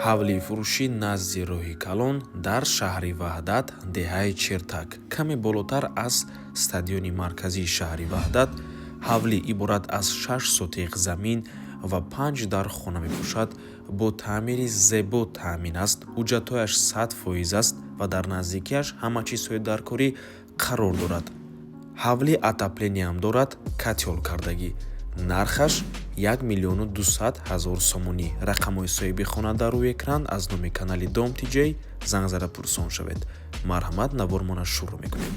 Ҳавлии фурӯшӣ назди роҳи калон дар шаҳри Ваҳдат, деҳаи Чертак, каме болотар аз стадиони марказии шаҳри Ваҳдат. Ҳавлӣ иборат аз 6 сотих замин ва панҷ дар хона мебошад. Бо таъмири зебо таъмин аст, ҳуҷҷатҳояш 100% аст ва дар наздикиаш ҳама чизҳои даркорӣ қарор дорад. Ҳавлӣ отопление ам дорад, котёл кардагӣ. Нархаш 1 200 000 сомонӣ. Рақамҳои соҳиби хона дар рӯи экран. Аз номи канали Дом Тиҷей занг зада пурсон шавед. Марҳамат, навормона шурӯъ мекунем.